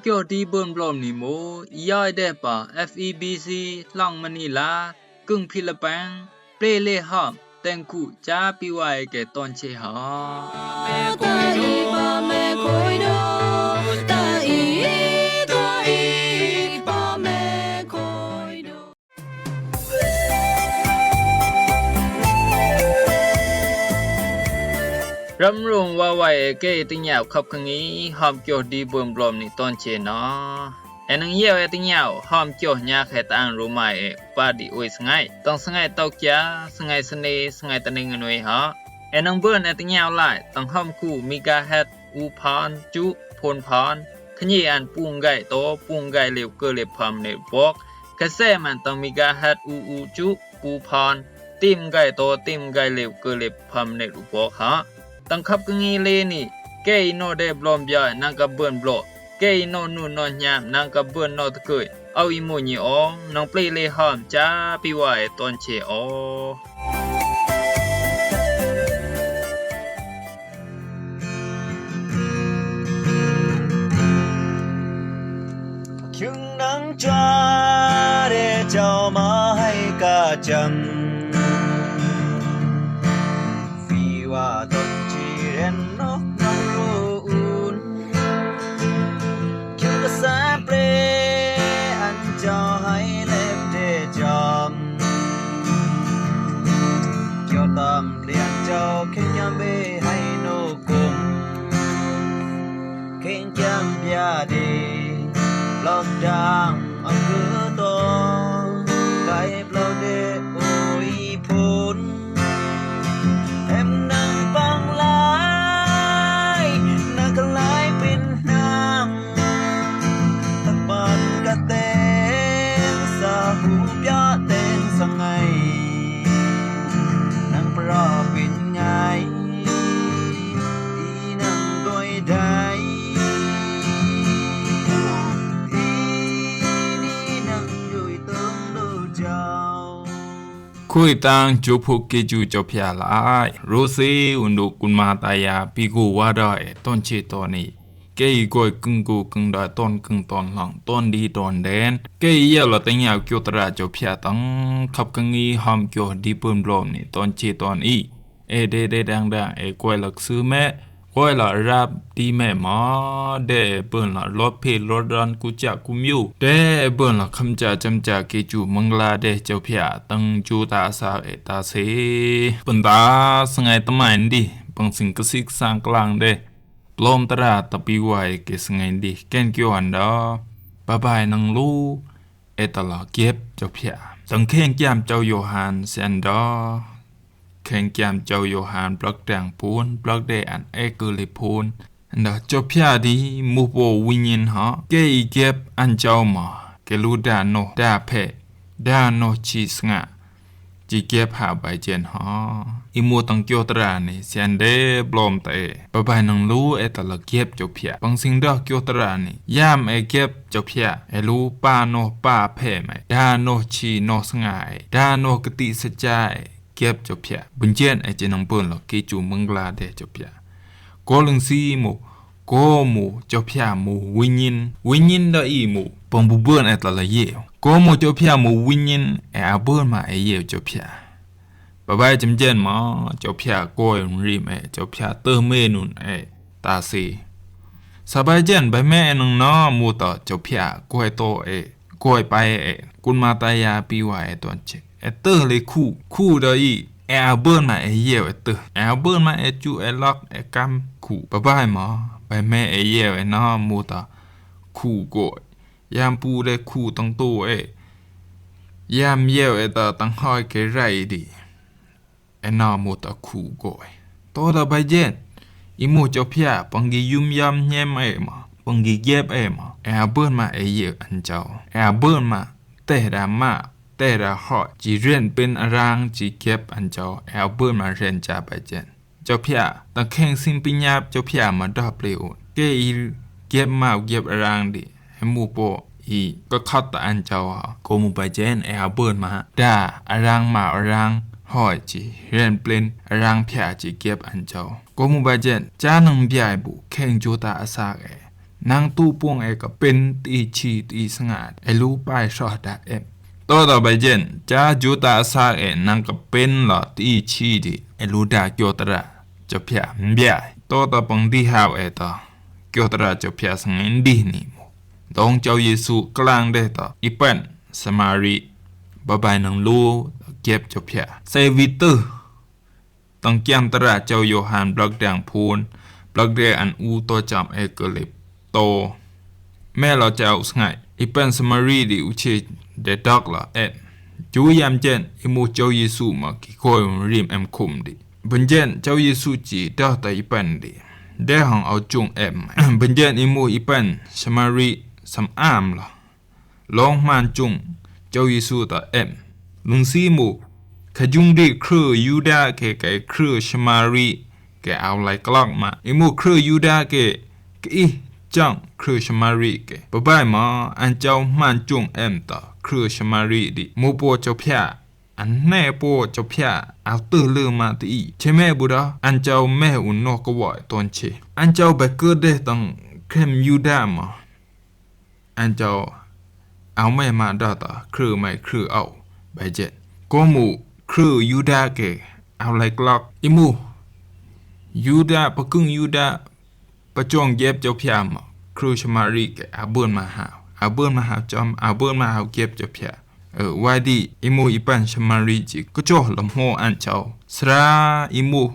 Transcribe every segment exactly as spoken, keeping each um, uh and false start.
Kyo di bơ̆n blom ni mo, i yai deh pa F E B C, hlong Manila, kưng Philippines, ple le hom, teng ku, cha pi wai ke ton che ha. Ram rung wa wai e ke i teng yau khap kang i hom kyo di bơ̆n blom ni ton che na. E nang yau e teng yau hom kyo nya khe ta ang ru mai e pa di ui sngai. Tang sngai tau kia, sngai sene, sngai ta ning nui ha. E nang bơ̆n e teng yau lai, tang hom ku megahertz u phan, chu, phun phan. Khnyi an pung gai to, pung gai liu kơ liu pham ne bok. Khe se man tang megahertz u u chu, u phan. Tim gai to, tim gai liu kơ liu pham ne u bok ha. Tang khap kang i le ni, ke i no de blom bia nang ka bơ̆n blo. Ke i no nu no nyam nang ka bơ̆n no tkui. Au i mo nyi ong, nang ple le hom cha pi wai ton che o. Khiung nang cha de chao ma hai ka cham. Phi wa ton chi ren nok nang ru un. Kyo ka sa ple an chao hai lep de cham. Kyo tam ple an chao khen kiam be hai no kum. Khen kiam bia de blok dang an kơ to. Kai blok de ui phun. Em nang pang lai, nang ka lai pin nang. Tang pan ka teng sa hu pia teng sa ngai. Nang pra pin ngai. I nang doi dai. I ni nang doi tong do jao. Khui tang chu phuk ke chu chao phia lai. Ro se un du kun ma ta ya pi gu wa da e ton che ton ni. Ke i goi kưng gu kưng da ton kưng ton hlong ton di ton den. Ke i ya la teng yau kyo tra chao phia tang khap kang i hom kyo di bơ̆n blom ni ton che ton i. E de de dang dang e koi lak su me. Koi la rap di me ma de bơ̆n la lop phe lop dan ku cha ku myu. De bơ̆n la kham cha cham cha ke chu mangla de chao phia tang chu ta sa e ta se. Bơ̆n ta sngai ta mai ndi bang sing ka sik sang klang de. Blom tra ta pi wai ke sngai ndi ken kyo an da. Bye bye nang lu. E ta la kep chao phia. Tang khen kiam chao Yohan sen da. Khen kiam chao Yohan blak dang phun, blak de an e kơ le phun. Nda chao phia di mu po winyin ha. Ke i kep an chao ma. Ke lu da noh, da phe, da noh chi snga. Chi kep ha bai jen ha. I mu tang kyo tra ni, sen de blom ta e. Bye bye nang lu e ta la kep chao phia. Bang sing da kyo tra ni. Yam e kep chao phia. E lu pa noh pa phe mai. Da noh chi noh snga e. Da noh kati sa cha e. Kep chao phia. Bun jen e che nang bun lo ke chu mangla de chao phia. Ko lung si mu, ko mu chao phia mu winyin. Winyin da i mu. Pang bu bun e ta la ye. Ko mu chao phia mu winyin e a bun ma e ye chao phia. Bye bye chim jen ma, chao phia ko e un rim e, chao phia tơ me nun e, ta si. Sa bai jen, bai me e nang na mu ta chao phia ko e to e. Koi pai e, kun ma ta ya pi wa e ton che. E tơ le khu, khu da i, e a bun ma e yeu e tơ. E a bun ma e chu e lak e kam khu. Bye bye ma, bai me e yeu e na mu ta khu ko. Yam pu de khu tang to e. Yam yeu e ta tang hoi ke rai di. E na mu ta khu goi. To da bai jen. I mu chao phia, pang gi yum yam nyem e ma. Pang gi gep e ma. E a bun ma e ye an chao. E a bun ma te da ma, te da hoi. Chi ren pin a rang chi gep an chao. E a bun ma ren cha bai jen. Chao phia, ta kheng sim pi nyap chao phia ma da ple un. Ke i gep ma gep a rang di. E mu po i ka khat ta an chao ha. Ko mu bai jen e a bun ma. Da a rang ma a rang hoi chi ren plen a rang phia chi gep an chao. Ko mu bai jen cha nang bia e bu kheng chu ta a sak e. Nang tu pung e ka pin ti chi ti sngat e lu pai sho da em. To to bai jen, cha ju ta sa e nang ka pin lo ti chi di e lu da kyo tra cho pia mbia. To to pung di hao e to kyo tra cho pia sngai di ni mu. Dong Chao Yesu klang de to i pen Samari ba bai nang lu kep cho pia. Sai vi tu. Tang kiam tra Chao Yohan blak dang phun, blak de an u to cham e ke lip to. Me lo Chao sngai, i pen Samari di u che de dak la et. Ju yam jen, i mu Chao Yesu ma ki koi rim em kum di. Bun jen, Chao Yesu chi dak ta i pen di. De hang au chung em. Bun jen i mu i pen Samari sam am la. Long man chung, Chao Yesu ta em. Lung si mu, ka jung di kru Yuda ke ke kru Samari ke au lai klak ma. I mu kru Yuda ke ke i chang kru Samari ke. Ba bai ma, an Chao man chung em ta kru Samari di. Mu po cho pia, an ne po cho pia, au tu lu ma ti i. Che me bu da, an Chao me un no ka wai ton che. An Chao ba ke de tang krem Yuda ma. An Chao au me ma da ta kru mai kru au bai jet. Ko mu kru Yuda ke au lai klak. I mu Yuda pa kung Yuda pa chong jep cho pia ma. Kru Samari ke au bun ma hao. Au bun ma hao chom, au bun ma hao jep cho pia. E, wai di i mu i pen Samari chi ka cho lam ho an Chao. Sra i mu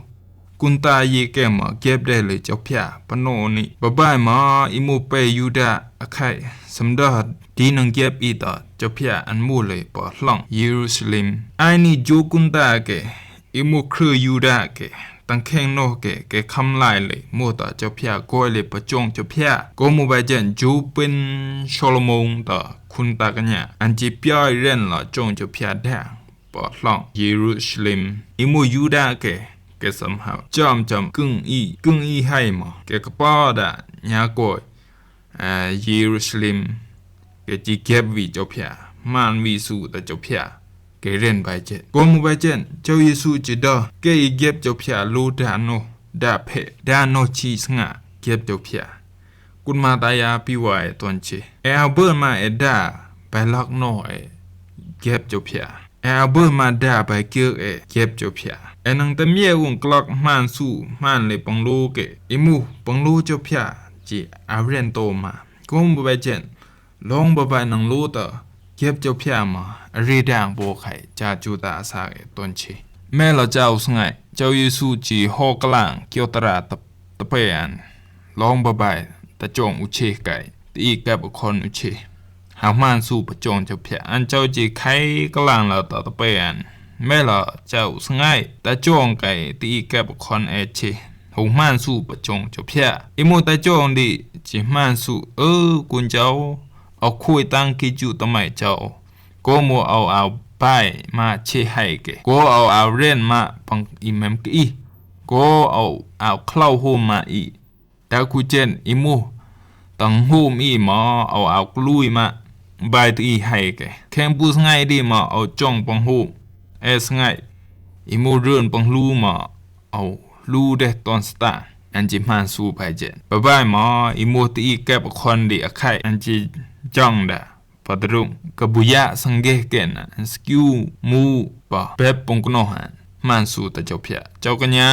Kun ta yi ke ma gep de le chao pia pa no ni. Ba bai ma i mu pe Yuda a khai. Sam da di nang gep i ta chao pia an mu le pa hlang Yerusalem. Ai ni jo kun ta ke i mu kru Yuda ke. Tang kheng no ke ke kham lai le mu ta chao pia koi le pa chong chao pia. Ko mu ba jen jo pen Solomon ta kun ta ka nya. An ji pia i ren la chong chao pia da. Pa hlang Yerusalem. I mu Yuda ke, ke sam hao. Cham cham kung i, kung i hai ma. Ke ka pa da nya koi, eh, Yerusalem. Ke ji gep wi chao pia. Man wi su da chao pia. Ke ren bai jen. Ko mu bai jen, Chao Yesu ji da. Ke i gep chao pia lu da no, da pe, da no chi snga, gep chao pia. Kun ma ta ya pi wa e ton che. E a bơ ma e da, bai lak no e, gep chao pia. E a bơ ma da bai kir e, gep chao pia. E nang tam ye un klak man su, man le pang lu ke. I mu, pang lu chao pia, ji a ren to ma. Kum bu bai jen, long ba bai nang lu ta, gep chao pia ma, a ri dang bo khai, cha chu ta a sa e ton che. Me la chao sngai, Chao Yesu ji ho klang, kio ta ra ta, ta pe an. Long ba bai, ta chong u che kai, ti i kep u khon u che. Hao man su pa chong chao pia, an chao ji khai klang la ta ta pe an. Me la chao sngai, ta chong kai, ti i kep u khon e che. Hao man su pa chong chao pia. I mu ta chong di, ji man su, ơ, kun chao, au khui tang ki ju ta mai chao. Ko mu au au bai ma che hai ke. Ko au au ren ma pang i mem ke i. Ko au au klau ho ma i. Ta ku chen i mu. Tang hum i ma au au klui ma. Bai ti i hai ke. Kem bu sngai di ma au chong pang hum. E sngai. I mu ren pang lu ma au lu de ton sta. An ji man su bai jen. Ba bai ma i mu ti i kep khon di a khai. An ji jang da. Padrung, ka bu ya sang geh ken, an skiu mu pa, bep pung kno han, man su ta chao pia. Chao ka nya,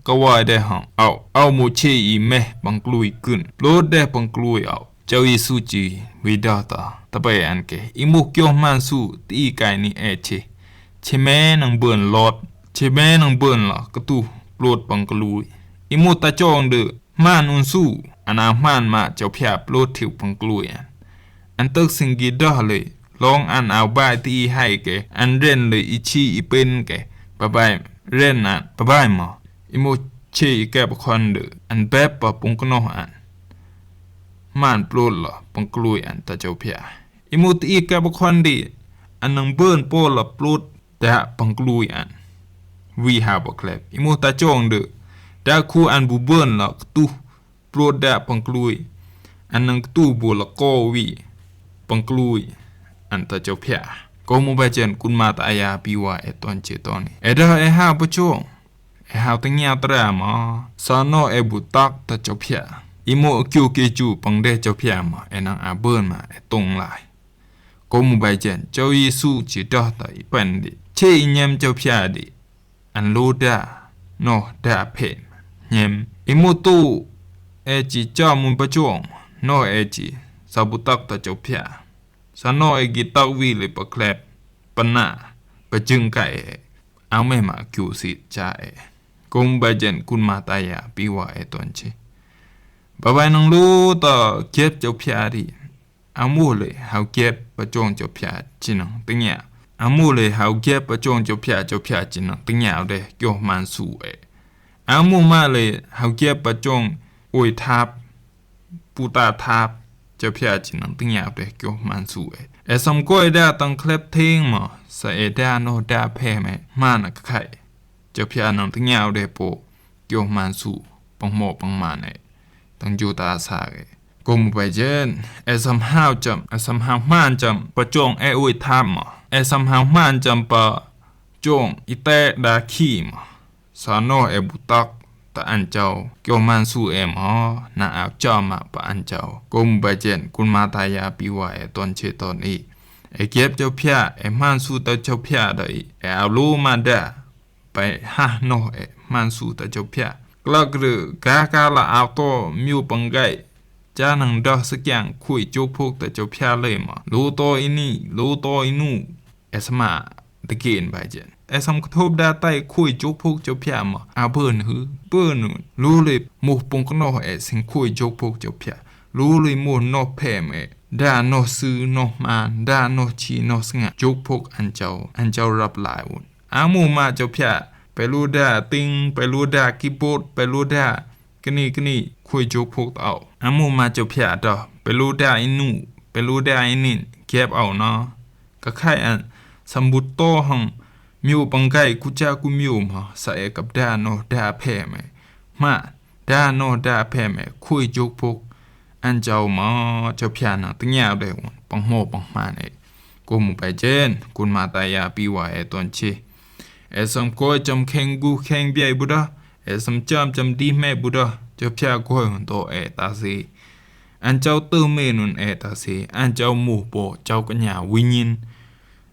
ka wai de hang, au, au mu che i meh pang klui kun. Plot de pang klui au. Chao Yesu ji, wi da ta, ta bai an ke. I mu kio man su, ti i kai ni e che. Che me nang bun lot, che me nang bun la, ka tu, plot pang klui. I mu ta chong de, Man un su, an au man ma chao pia plot thiu pang klui an. An tâk sing gi dah le, long an au bai ti i hai ke, an ren le i chi i pen ke, ba bai ren an, ba bai ma. I mu che i kep khon de, an bep pa pung kno an. Man plot la, pang klui an ta chao pia. I mu ti i kep khon di, an nang bun po la plot da pang klui an. Wi ha ba klep. I mu ta chong de. Da khu an bu bun la ktu. Plot da pang klui. An nang ktu bu la ko wi. Pang klui. An ta chao pia. Ko mu ba chen kun ma ta aya pi wa e ton che ton ni. E da e ha ba chong. E hao ta ngia tra ma, sa no e bu tak ta chao pia. I mo kyo ke chu pang de Jawpya ma, e nang a bơn ma, e tong lai. Ko mu bai jen, Jawyesu chi doh ta i pen di. Che i nyem Jawpya di. An lo da, noh da phe. Nyem. I mo to, e chi cha mu ba chong, noh e chi, sa bu tak ta Jawpya. Sa noh e gi tak wi le pa klep, pa na, pa jing kai e. Ang me ma kyu si cha e. Ko mu bai jen kun ma ta ya pi wa e ton chi. Ba bai nang lo ta kiep Jawpya di. A mu le hau kiep pa chong Jawpya chi nang teng ya. A mu le hau kiep pa chong Jawpya, Jawpya chi nang teng ya de kyo man su e. A mu ma le hau kiep pa chong oi thap, pu ta thap, Jawpya chi nang teng ya de kyo man su e. E sam ko e da tang klep theng ma, sa e da noh da phe me, man a ka khai. Jawpya nang teng ya de po, kyo man su, pang mo pang man e. Tang ju ta sa e. Ko mu bai jen, e sam hau cham, e sam hau man cham, pa chong e oi thap ma. E sam hau man cham pa chong i te da khi ma. Sa noh e bu tak ta an chau, kyo man su e ma, na au cha ma pa an chau. Ko mu bai jen, kun ma ta ya pi wa e ton che ton i. E kiep Jawpya, e man su ta Jawpya da i, e au lo ma da. Pai ha noh e man su ta Jawpya. Klak rø ga ka la au to myu pang gai. Cha nang da sa kyang khui chok phok ta Jawpya le ma. Lo to i ni, lo to i nu. E sam ma de ken bai jen. E sam ka thop da tai khui chok phok Jawpya ma. A bơn hư, bơn hư. Lo le mo pung ka noh e sing khui chok phok Jawpya. Lo le mo noh phe me. Da noh su noh man, da noh chi noh snga. Chok phok an chau, an chau rap lai un. A mu ma Jawpya, pe lu da ting, pe lu da keyboard, pe lu da kini kini, khui chok phok au. A mu ma Jawpya da, pe lu da i nu, pe lu da i nin, kiep au na. Ka khai an, sam bu to hang, myu pang gai ku cha ku myu ma, sa e kap da noh da phe me. Ma, da noh da phe me, khui chok phok, an chau ma, Jawpya nang teng ya de un, pang mo pang man e. Ko mu bai jen, kun ma ta ya pi wa e ton che. E sam ko cham kheng gu kheng biai bu da, e sam cham cham di me bu da, Jawpya ko un to e ta si. An chau tu me nun e ta si, an chau mu po, chau ka nya wi nyin.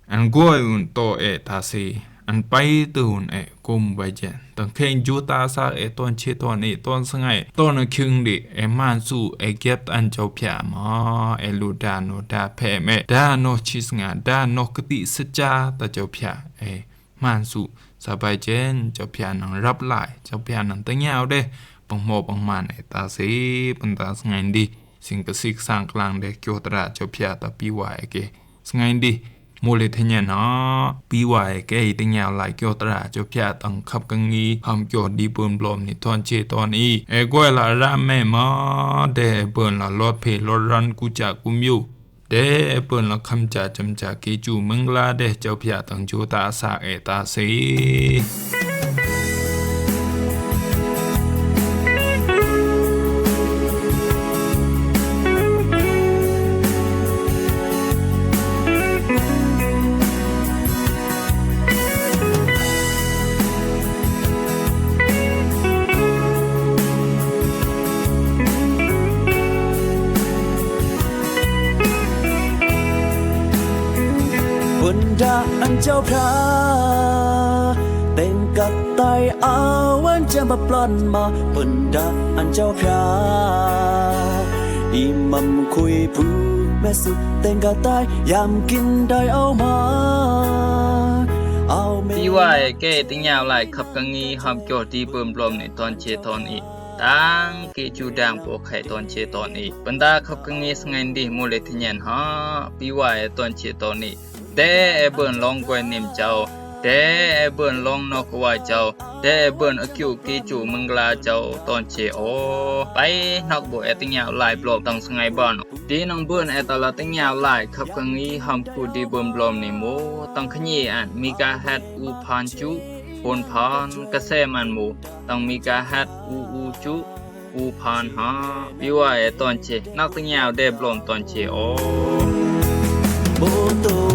An goi un to e ta si, an pai tu un e ko mu bai jen. Tang kheng ju ta sa e ton che ton i ton sngai, ton a kheng di e man su e kiep an Jawpya ma, e lu da noh da phe me, da noh chi snga, da noh kati sa cha ta Jawpya e man su, sa bai jen, Jawpya nang rap lai, Jawpya nang teng ya de, pang mo pang man e ta si, pang ta sngai di, sing ka sik sang klang de kyo tra Jawpya ta pi wa e ke. Sngai di, mu le thenyen ha, pi wa e ke i teng ya lai kyo tra Jawpya tang khap ka ngi, ham kyo di bơm blom ni ton che ton i. E goi la ram me ma, de e bơm la lot phe lot ran ku cha ku myu. De e bơm la kham cha cham cha ki chu meng la de Jawpya tang ju ta sa e ta si. Bơnda an Jawpya, teng ka tai a wan cham ba plan ma, bơnda an Jawpya. I mam khui pu me su, teng ka tai yam kin dai au ma. Au me. Pi wa e ke teng ya lai khap ka ngi ham kyo di bơm blom ni ton che ton i. Tang ki chu dang po khai ton che ton i. Bơnda khap ka ngi sngai di mu le thenyen ha. Pi wa e ton che ton i. Te e bơm long goi nim chau. Te e bơm long nok wa chau. Te e bơm a kyu ki chu meng la chau ton che o. Pai nok bu e teng ya lai blom tang sngai ban. Di nang bơm e ta la teng ya lai khap ka ngi ham ku di bơm blom ni mu. Tang khnyi an megahertz u phan chu. Pon phan ka se man mu. Tang megahertz u u chu. U phan ha, pi wa e ton che, nak teng ya de blom ton che o. Bo to